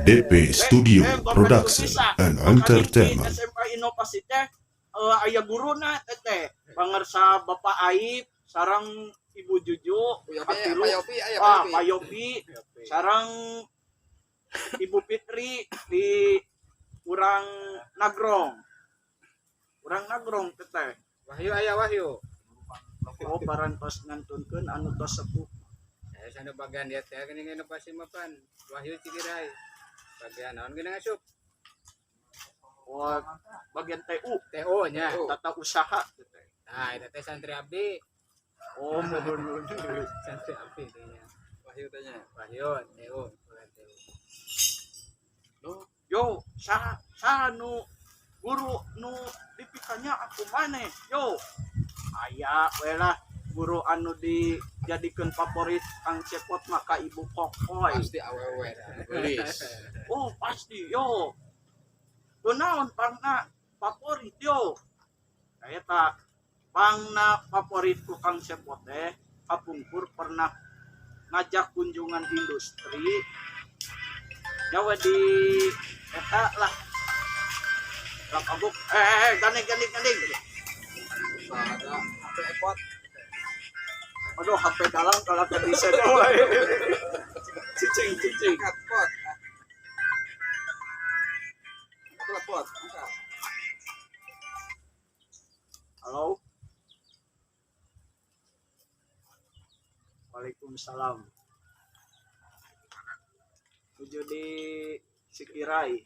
DP Studio Bapak Production Jurisa, and Bapak di Entertainment. SMA Inovasi teh aya guruna teh pangersa Bapak Aib sareng Ibu Juju katilu Pak Yopi, aya ah Pak Pak Yopi. Yopi sareng Ibu Fitri di urang Nagrong. Urang Nagrong teh. Wahyu aya Wahyu. Oh parantos ngantunkeun anu tos sepuh. Saya sana bagian dia teh geuning inovasi mah pan. Wahyu Cikirai. Bagian naon geuning asup? Oh bagian TU TO nya. tata usaha teh. Nah, eta teh santri abdi. Oh mohon Santri abdi teh nya. Wahyu tanya. Wahyu TO, bagian TO. Yo sa sa nu guru nu dipikanya aku maneh yo aya we lah guru anu dijadikeun favorit Kang Cepot maka Ibu Kokoy. Pasti awewe. Gelis. Oh pasti yo kunaon pangna favorit yo eta pangna favorit ku Kang Cepot teh kapungkur pernah ngajak kunjungan industri nyawa di eta lah lakabuk gandeng gandeng gandeng. Ada HP epot. Aduh HP dalam kalau tadi bisa doang cicing cicing. Angkat pot. Angkat pot. Angkat. Halo. Waalaikumsalam. Tuju di Sikirai.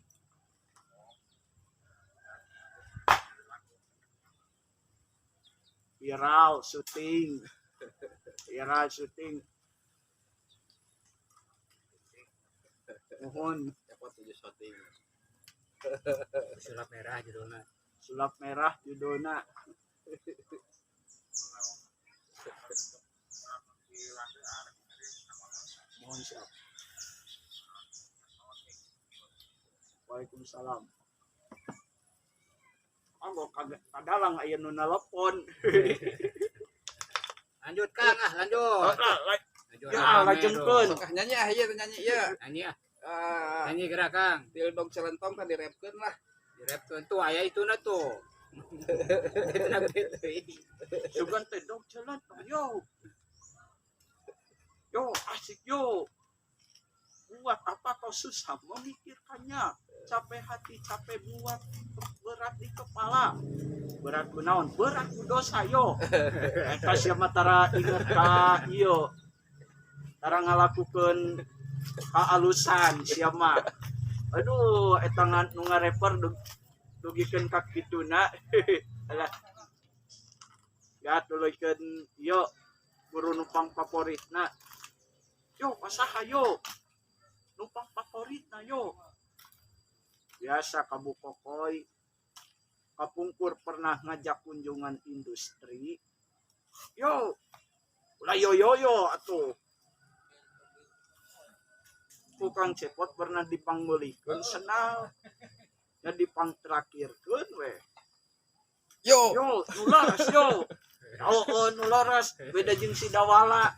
Viral syuting. Viral syuting. Mohon Epot tujuh syuting. Sulap merah judulna. Sulap merah judulna. Mohon siap. Waalaikumsalam. Anggo kadalang aya nu nelepon. Lanjut Kang ah, lanjut. Lanjut. Ya, rame lajengkeun. Sok ah, nyanyi ah ieu nyanyi ieu. tuh. Nyanyi ah. Ah, Nyanyi gerak Kang. Dildog celentong kan direpkeun lah. Direpkeun tuh aya ituna tuh. Itu na gede. Sugan teh dog jalan yo. Yo asik yo. Buat apa kau susah memikirkannya? Capek hati, capek buat berat di kepala. Berat ku naon? Berat ku dosa yo. Eta sia mah tara inget ka ieu. Tara ngalakukeun kaalusan sia mah. Aduh, eta nu ngareper dugikeun ka kituna. Alah. Ya tuluykeun ieu guru numpang favoritna. Yo, pasaha yo. Numpang favoritna yo. Biasa kabu Kokoy. Kapungkur pernah ngajak kunjungan industri. Yo. Ulah yo yo yo atuh. Tukang Cepot pernah dipangmeulikeun senal. Ya dipangtrakirkeun we. Yo. Yo, nu laras yo. Oh, oh nu laras beda jeung si Dawala.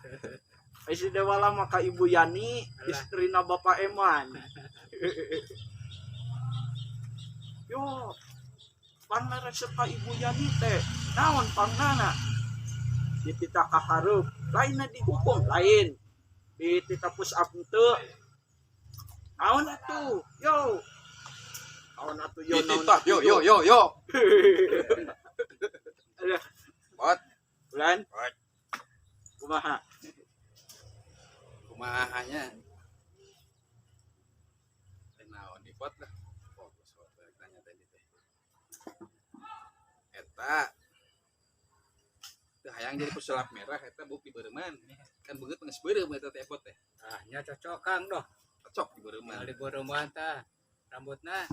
Ai si Dawala mah ka Ibu Yani, istrina Bapak Eman. Yo, pangna resep ka Ibu Yani teh. Naon pangnana? Dititah ka hareup, lainna dihukum, lain. Dititah push up henteu. Naon atuh? Yo. Naon atuh yo naon Dititah atuh, yo yo yo yo. Alah. Pot. Bulan? Pot. Kumaha? Kumaha nya? Teh naon di pot lah. Fokus pot tanya tadi teh. Eta teu hayang jadi pesulap merah eta buk di beureman. Kan beungeut geus beureum eta teh epot teh. Ah, nya cocok Kang doh. Cocok di beureman. Kalau di beureman tah rambutna.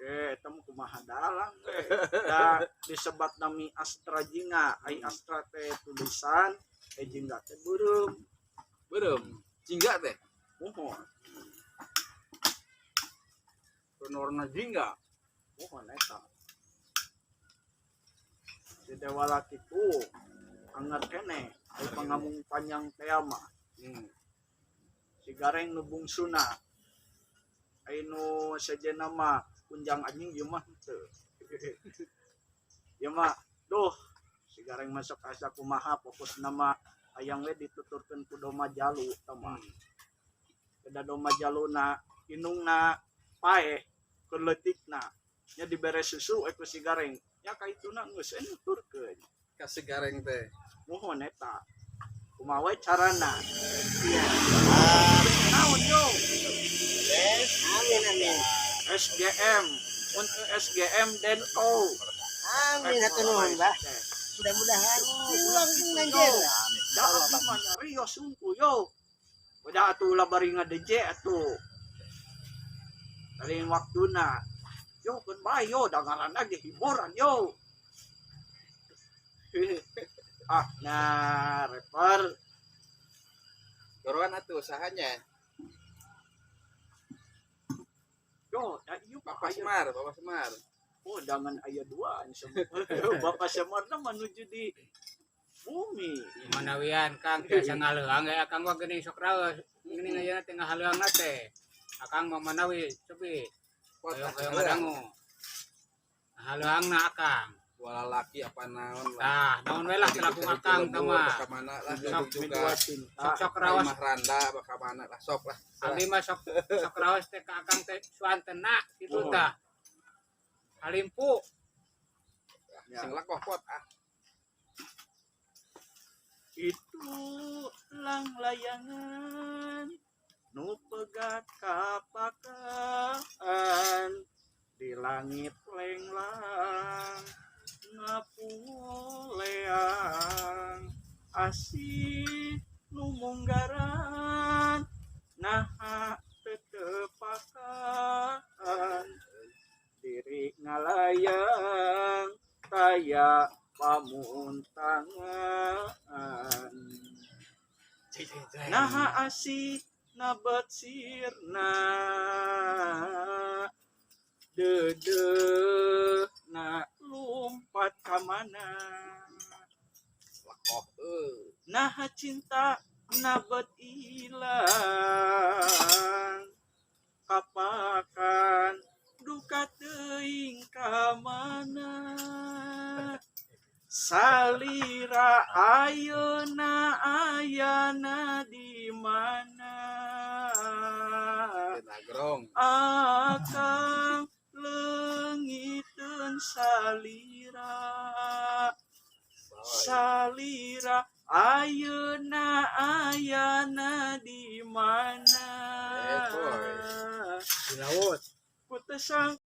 Oke, eta mah kumaha dalang teh. Da disebat nami Astra Jingga, ai Astra teh tulisan, Jingga teh beureum. Beureum. Jingga teh. Mohon, Warna jingga. mohon eta. Di Dewala kitu anger keneh ai pangamung panjang teh mah. Si Gareng nu bungsuna. Anu sejenna mah kunjang anjing ieu mah henteu. Ieu mah duh, si Gareng masuk asa kumaha. Fokusna mah hayang we dituturkeun ku Doma Jalu tah mah. Beda Doma Jaluna indungna paeh keur leutikna nya, dibere susu ku si Gareng nya, ka ituna geus we nuturkeun. Kasih Gareng teh. Muhun, eta kumaha we carana? Naon yo? Yes, amin amin. SGM untuk SGM Denko. Amin, hatur nuhun, Bah. Mudah-mudahan pulang anjir. Da abdi mah nyarios sungku yo. Udah atuh, ulah bari ngadeje atuh. Lain waktuna. Yo keun bae yo, da ngaranna ge hiburan yo. Ah, nah, rapper. Goroan atuh usahanya. Yo, da ieu Bapak aya. Semar, Bapak Semar. Oh, dangan aya dua semua. Bapak Semarna menuju di bumi. Manawian Kang biasa ngaleuang ya Akang mah geuning sok raos. Geuning ayeuna teh ngahaleuang teh. Akang mah manawi cobi Pot hoyong-hoyong ngadangu. Ngahaleuangna Akang. Dua lalaki apa naon lah. Tah, naon we lah selaku Akang tah mah. Baka mana lah Sok juga. Dua cinta. Sok-sok raos. Imah Randa baka mana lah, sok lah. Abdi mah sok sok raos teh ka Akang teh suantena kitu Oh. tah. Halimpu. Ya. Sing lakoh pot ah. Itu lang layangan nu pegat kapakan di langit lenglang ngapuleang asih nu munggaran naha teu tepakan diri ngalayang taya pamuntangan. Naha asih nabet sirna deudeuhna lumpat ka mana? Lakoh euy. Naha cinta nabet ilang kapakan duka teuing ka mana? Salira ayeuna ayana di mana? Nagrong. Akang leungiteun salira. Salira ayeuna ayana di mana? Eh, boy. Di laut. Ku teu.